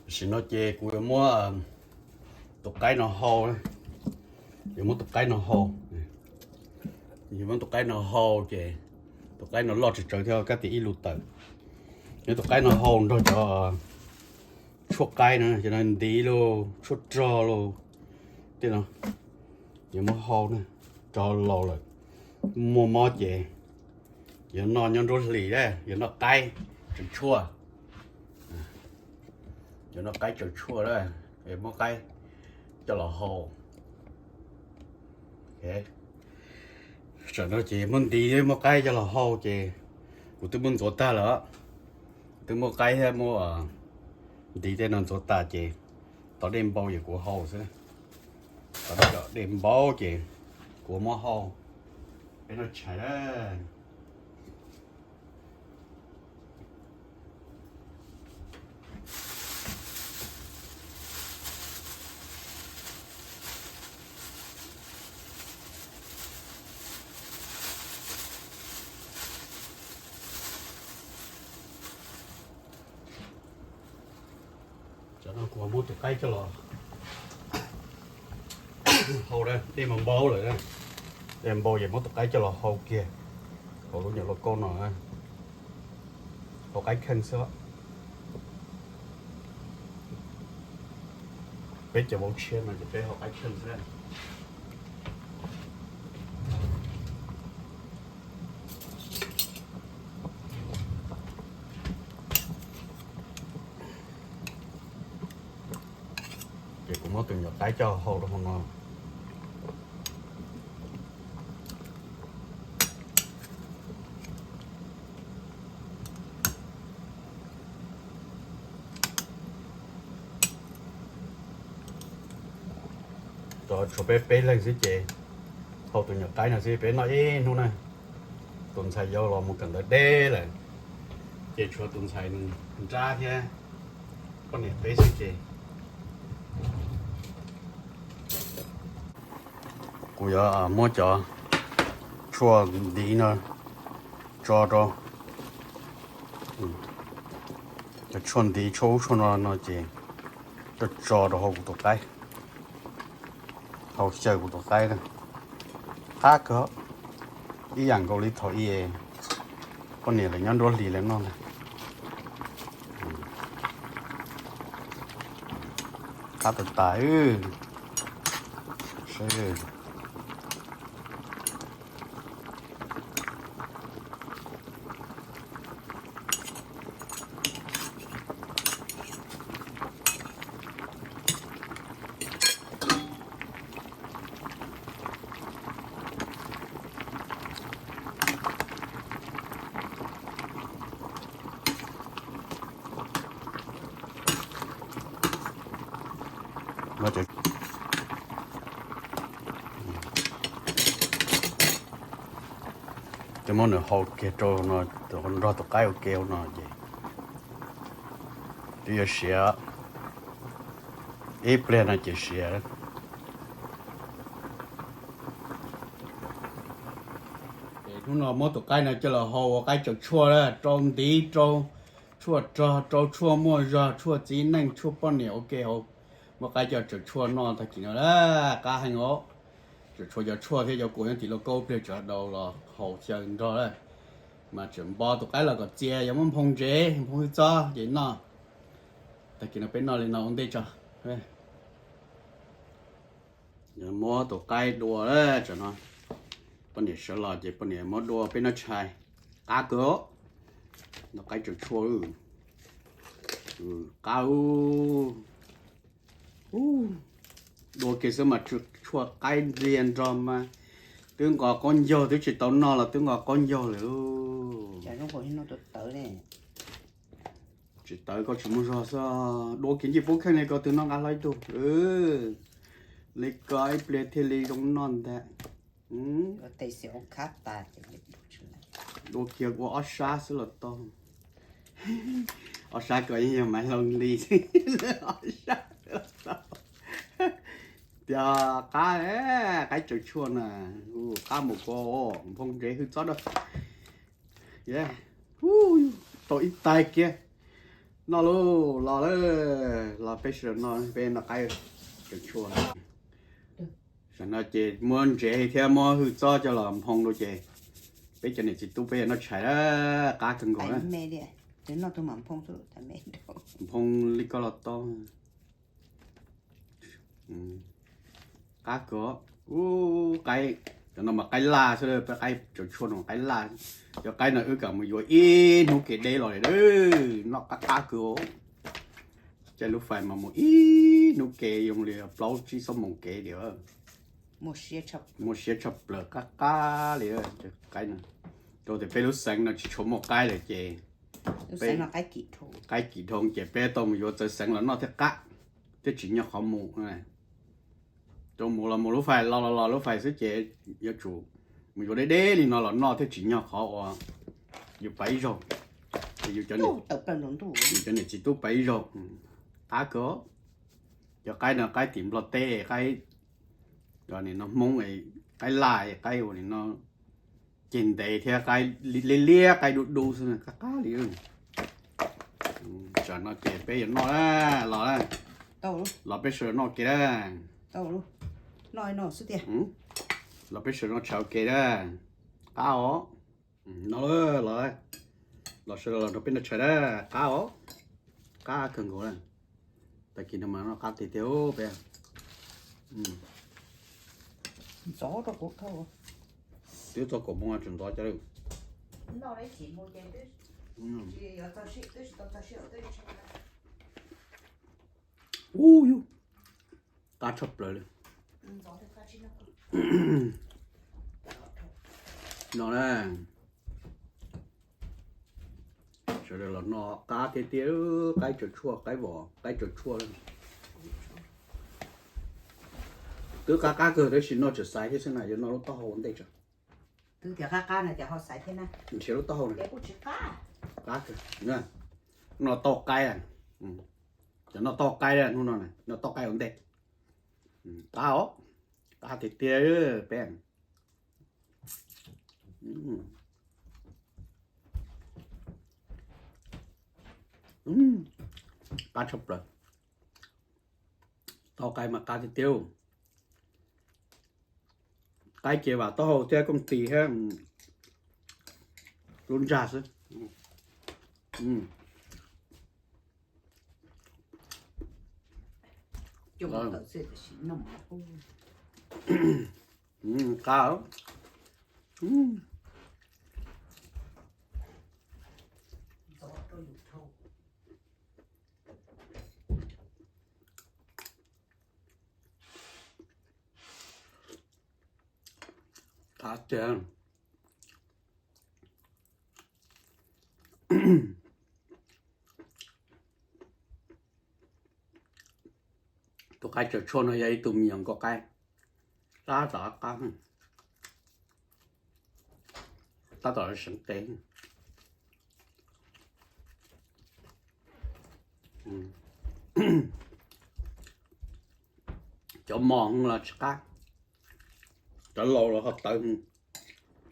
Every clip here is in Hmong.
Tam sim no ces kuv yuav muab tus qaib no hau, yuav muab tus qaib no hau, yuav muab tus qaib no hau ces tus qaib no loj tsawv tsawv thiab kab tias ib lus tawm. Yuav tus qaib no hau nrog cov tshuaj qaib no, cov no ntiv los tshuaj rog los tej no, yuav muab hau na, rog laus lawm, muaj mob ces yuav noj nyob nruab hlis, yuav noj qaib tsaws tshuaj, yuav noj qaib tsaws tshuaj, muab qaib coj los hau. Tam no ces muab ntiv muab qaib coj los hau ces kuv twb muab ntxuav tag lawm, twb muab qaib thiab muab ntiv tej no ntxuav tas ces tau dej npau ces kuv hau xwb. Tau dej npau ces kuv muab hau. Peb noj tshais na. Tam no kuv muab tus qaib coj los hau na, dej mas npau lawm, dej npau ces muab tus qaib coj los hau kiag hauv lub nyuam lauj kaub no, hau qaib kheej xwb. Peb cov vauv tshiab no ces peb hau qaib kheej xwb. Ces kuv muab tus nyuam qaib coj hau rau hauv no. Tshuav peb peb leeg xwb ces hau tus nyuam qaib no xwb peb noj ib hnub na. Tus ntxhais yau los mus kawm ntawv deb lawm, ces tshuav tus ntxhais nrab thiab poj niam peb xwb ces kuv yuav muab cov tshuaj ntiv no tso rau, cov tshuaj ntiv tshuaj ub tshuaj no no ces coj tso rau hauv kuv tus qaib, hau xyaw kuv tus qaib na. Qab kawg, ib yam nkaus li thaum i poj niam lawv nyob nruab hlis lawv noj ntag. Qab tas tas. Twb muab nws hau kiag rau no, nrog tus qaib ua ke hauv no ces twb yuav siav ib pliag no ces siav. Hnub no muab tus qaib no coj los hau ua qaib tsaws tshuaj, rau ntiv, rau tshuaj rog, rau tshuaj muaj zog, tshuaj txiv neej, tshuaj poj niam ua ke hauv. Muab qaib coj tsaws tshuaj noj tag kis no qab heev os. Tseem tshuav cov tshuaj thiab cov kua nyob tim lauj kaub pliag tseem daus los haus xyaw nrog lawm. Mas tseem npo tus qaib los kom txias, yuav muab nphoo ntsev nphoo hwj txob ces noj. Tag kis no peb noj li no ua ntej tso. Muab tus qaib dua, tsam no poj niam sawv los ces poj niam muab dua peb noj tshais. Qab kawg, noj qaib tsaws tshuaj. Qab, dua kiag xwb mas tshuaj qaib ntxiag nrog mas twb nqos qaub ncaug, twb tsis tau noj los twb nqos qaub ncaug lawm. Tsis tawv, koj tsis muaj zog xwb. Dua kiag ncej pub kheej li ko twg noj nqa hlo ib tug. Li ko ib pliag thiaj li zoo noj ntag. Dua kiag ua ob sab xwb los tau. Ob sab ko yeej yog Maiv Hloov li xwb. Ob sab xwb los tau. Tias qab, qaib tsaws tshuaj na, qab mus ko nphoo ntsev hwj txob rau. Tau ib tais kiag, Noj lauj, los lawm, los peb sawv daws noj, peb noj qaib tsaus tshuaj. Tam no ces muab ntsev thiab muab hwj txob coj los nphoo rau ces peb cov niam txiv tub peb yuav noj tshais a, qab kawg nkaus na. Nphoo li koj los tau. Qab kawg. Ub, qaib, cov no mas qaib laj xwb, peb qaib tsaus tshuaj no qaib laj. Cov qaib no wb kam mus yuav ib hnub kev deb los li, noj qab qab kawg. Caij lub fais mas mus ib hnub kev, yoo li plaub tsib xuab moos kev tiag. Muaj siab tshaj plaws, qab qab li cov qaib no. Rau tias peb lub xeev no tsis tshua muaj qaib lawm ces qaib kim dhau ces peb tau mus yuav txawv xeev los noj thiaj qab, thiaj tsim nyog qhov mus. Rau mus los mus lub fais, los los los lub fais xwb ces yuav tsum mus yuav deb deb li no los noj thiaj tsim nyog qhov uas yus pais ib zaug, ces yus cov niam txiv tub pais ib zaug. Qab kawg. Cov qaib no qaib tim Nplog teb, qaib nim no Hmoob, qaib laj, qaib ua nim no ceg ntev thiab, qaib liab liab, qaib dub dub xwb, qab qab li. Tsam no ces peb yuav noj los, los peb sawv daws noj ke na. Los peb sawv daws noj tshais ua ke na. Qab os. Noj los, los sawv daws los nrog peb noj tshais na. Qab os. Qab kawg nkaus na. Tag kis no mas noj qab tiag tiag peb. Twb txog kaum moos tseem ntxov cov lawm. Ub yus, qab tshaj plaws li. No na, sawv daws los noj qab tiag tiag, qaib tsaus tshuaj, qaib vos, qaib tsaus tshuaj. Twb qab qab kawg tab sis noj tseem xaiv thiab xwb na, yuav noj lub taub hau ua ntej tso. Twb tias qab qab no ces ho xaiv thiab na. Nrhiav lub taub hau na. Qab kawg. Noj tau qaib, cov noj tau qaib hnub no, noj tau qaib ua ntej. Qab os, qab tiag tiag peb. Qab tshaj plaws. Tau qaib mas qab tiag tiag. Qaib ces vam taub hau thiab kooj tis thiab lub ntsag xwb. Qab. Qab tiag. Tus qaib tsaus tshuaj no yog ib tug me nyuam nkauj qaib, tab tom qab, tab tom seev qe. Cov mos los tsis qab, cov laus los ho tawv.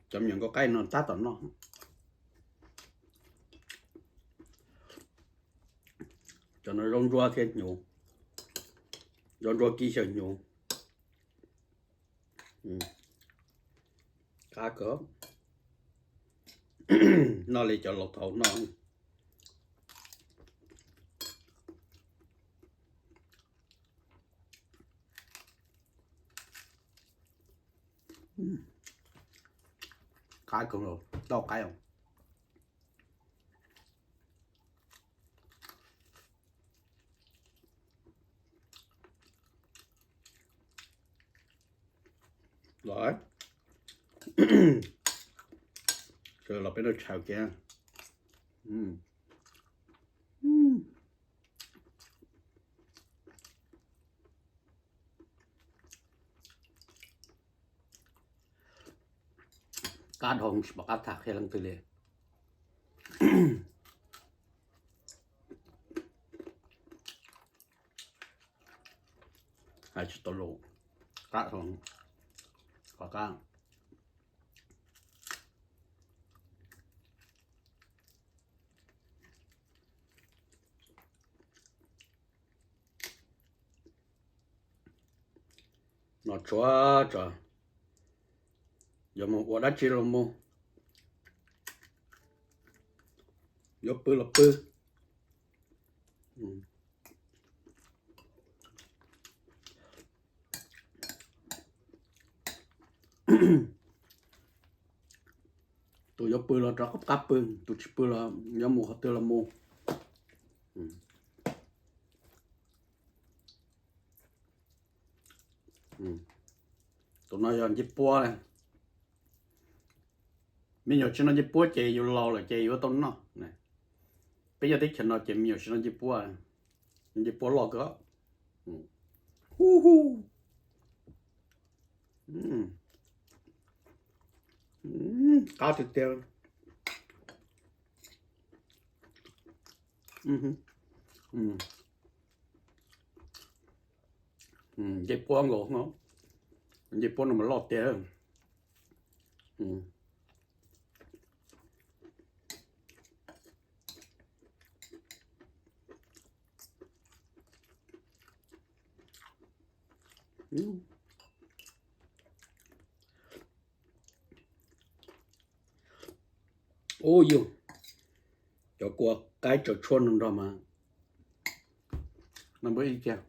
Cov me nyuam nkauj qaib no tab tom noj. Cov no zaub ntsuab thiab hnyuv, zaub ntsuab kib xyaw hnyuv. Qab kawg. Noj li cov laus thaum ub noj. Qab kawg, tau qaib. Los, sawv daws los peb noj tshais ua ke. Qab dhau tsis pom qab tham qhia leej twg li. Hais tsis tau lus, qab dhau, qab. No tsuav tso, yuav mus ua dab tsi los mus, yuav pw los pw. Tus yuav pw los rov qab pw, tus tsis pw los yuav mus qhov twg los mus. Tus no yog ncej puab. Me nyuam tsis noj ncej puab ces yus laus lawm ces yuav tau noj. Peb nyob teb chaws no ces me nyuam tsis noj ncej puab, ncej puab loj kawg. Hu hu. Qab tiag tiag. Ncej puab nkaus, ncej puab no mas loj tiag. Ub yus, cov kua qaib tsaus tshuaj no nrog mas, no npawb ib kiag.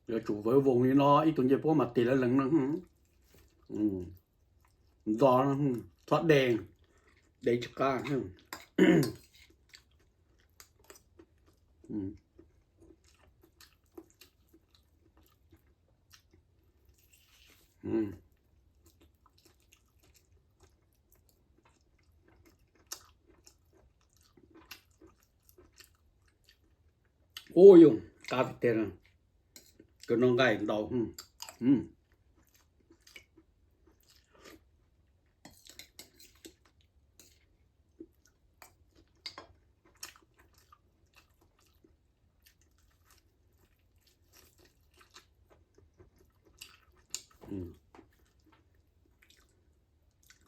Yuav tsum vawv voos li no ib tug ncej puab mas tig lawv lees no. Nto, txhob de, de tsis qab. Ub yus, qab tiag tiag. Kws no nqaij ntau.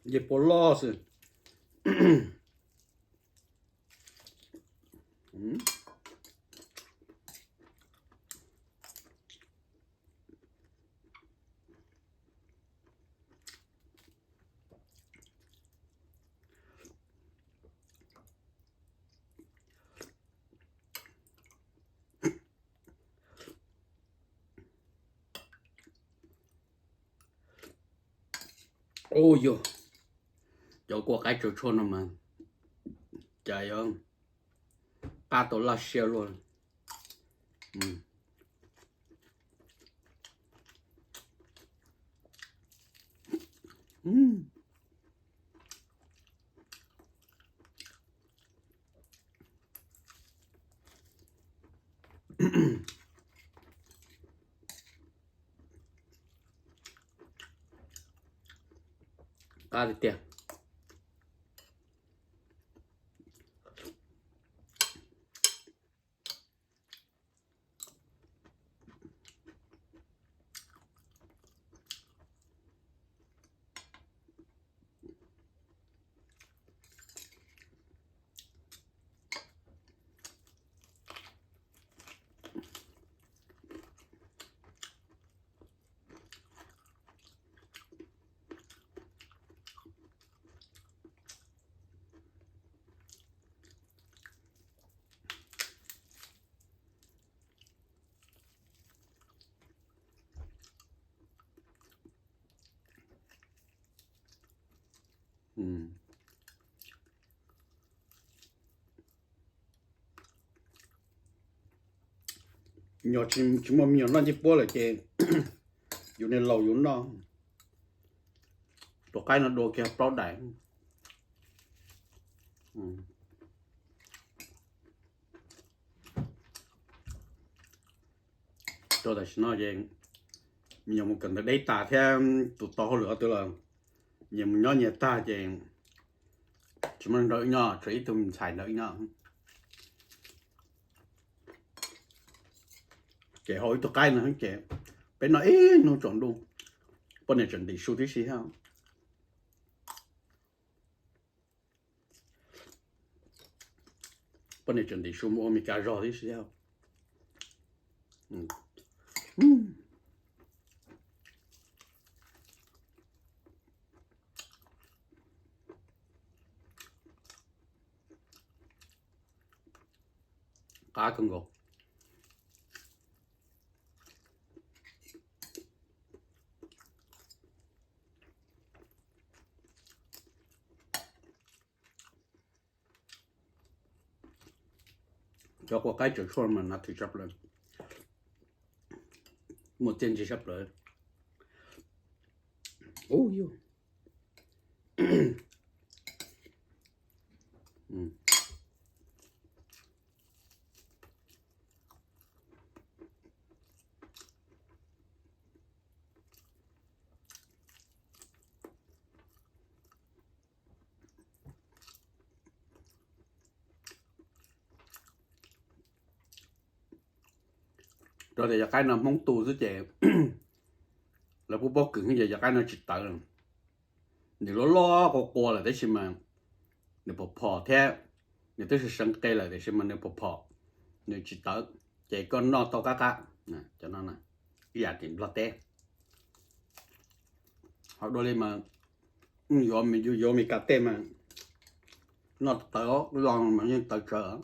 Ncej puab loj xwb. Ub yus, cov kua qaib tsaus tshuaj no mas cas yuav qab tau laj siab luaj. Qab tiag tiag. Nyuam tsis muaj me nyuam noj ncej puab lawm ces yus niag laus yus noj. Tus qaib no dua kiag plaub daim. Rau tam sim no ces me nyuam mus kawm ntawv deb tas thiab tus tau hauj lwm ob tug los nyias mus nyob nyias tag ces tsis muaj nrog wb nyob, tshuav ib tug ntxhais nrog wb nyob. Ces hau ib tug qaib no ces peb noj ib hnub tsaus ntuj, poj niam tseem ntim su tib si thiab. Poj niam tseem ntim su mus ua Meskas zog tib si thiab. Qab kawg nkaus. Cov kua qaib tsaws tshuaj mas nas thwm tshaj plaws, muaj txiaj ntsig tshaj plaws. Rau tias yog qaib no Hmoob tu xwb ces lawv pub pob kws xwb ces yog qaib no tsis tawv. Nws loj loj qua qua lawm tab sis mas nws phom phom thiab, nws twb seev seev qe lawm tiam sis mas nws phom phom, nws tsis tawv, ces koj noj tau qab qab. Cov no ib yam tim Nplog teb. Ho dua li mas yuav, yuav Meskas tej mas noj tawv los mas yeej tawv tsawv.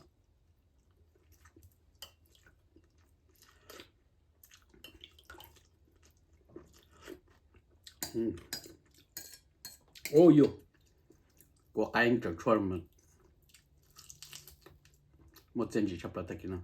Ua yus, kua qaib tsaws tshuaj muaj txiaj ntsig tshaj plaws tag kis no.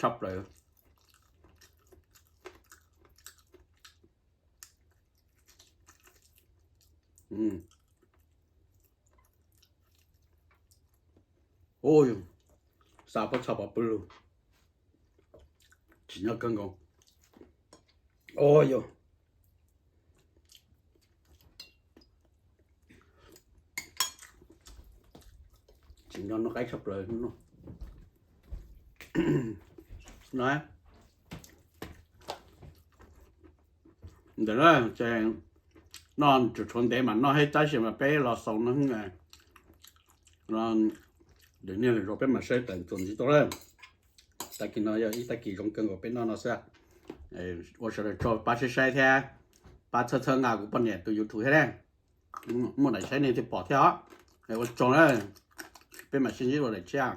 Tshaj plaws. Xa pob txha pov pw lug, tsim nyog kawg nkaus. Ua yus, tsim nyog noj qaib tshaj plaws no. Ntawm no ces noj tsuas tshuav ntev mas noj thiab tab sis mas peb los xaus no, lwm niag lwm zaus peb mam saib tawm txuas ntxiv tau lawm. Tag kis no yog ib tag kis zoo kawg nkaus peb noj no xwb. Ua sawv daws tsaug pab saib saib thiab pab txhawb txhawb nqa kuv poj niam tus YouTube thiab na. Muaj daim saib nej thiaj pom thiab os. Ua tsaug na, peb mam sib ntsib dua daim tshiab.